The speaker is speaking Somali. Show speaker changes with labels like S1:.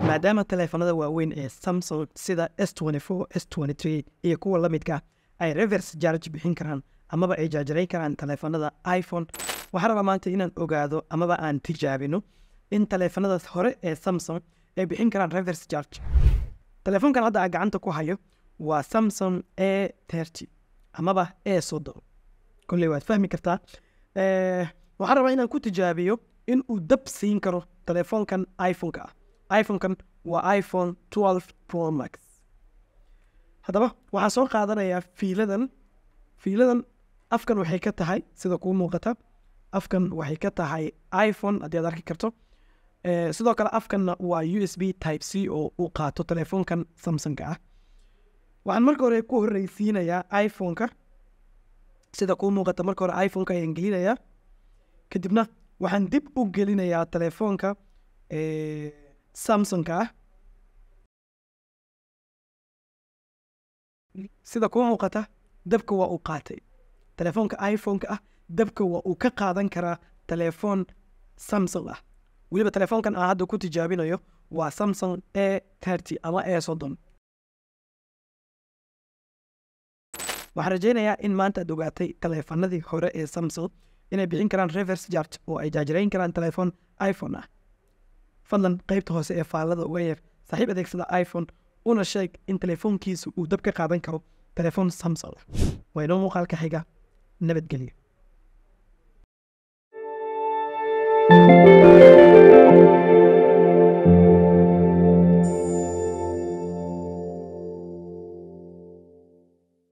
S1: Maadaama taleefanada waaweyn ee Samsung sida S24, S23 iyo kuwa la midka ay reverse charge bixin karaan amaba ay jaajarayn karaan taleefanada iPhone, waxaan rabaa maanta inaan ogaado amaba aan tijaabino in taleefanadaas hore ee Samsung ay bixin karaan reverse charge. Taleefankan hadda aan gacanta ku hayo waa Samsung A30 amaba A30, kolley waad fahmi kartaa. Waxaan rabaa inaan ku tijaabiyo in uu dab siin karo taleefonkan iPhone-ka ah. iPhone-kan waa iPhone 12 Pro Max. Haddaba waxaan soo qaadanayaa fiiladan. Fiiladan afkan waxay ka tahay, sida kuu muuqata, afkan waxay ka tahay iPhone haddii aad arki karto. Sidoo kale afkanna waa USB type C oo uu qaato taleefonkan Samsung-ka ah. Waxaan marka hore ku horreysiinayaa iPhone-ka. Sida kuu muuqata, marka hore iPhone-ka ayaan gelinayaa, kadibna waxaan dib u gelinayaa taleefonka Samsung-ka ah. Sida kuu muuqata, dabka waa uu qaatay taleefonka iPhone-ka ah. Dabka waa uu ka qaadan karaa taleefon Samsung ah. Weliba taleefonkan aan hadda ku tijaabinayo waa Samsung A30 ama A30. Waxaan rajaynayaa in maanta aad ogaatay taleefanadii hore ee Samsung inay bixin karaan reverse charge oo ay jaajarayn karaan taleefon iPhone ah. Fadlan qaybta hoose ee faallada uga yeer saaxiib adeegsada iPhone, una sheeg in telefoonkiisu uu dab ka qaadan karo telefoon Samsung ah. Waa inoo muuqaalka xiga, nabadgelyo.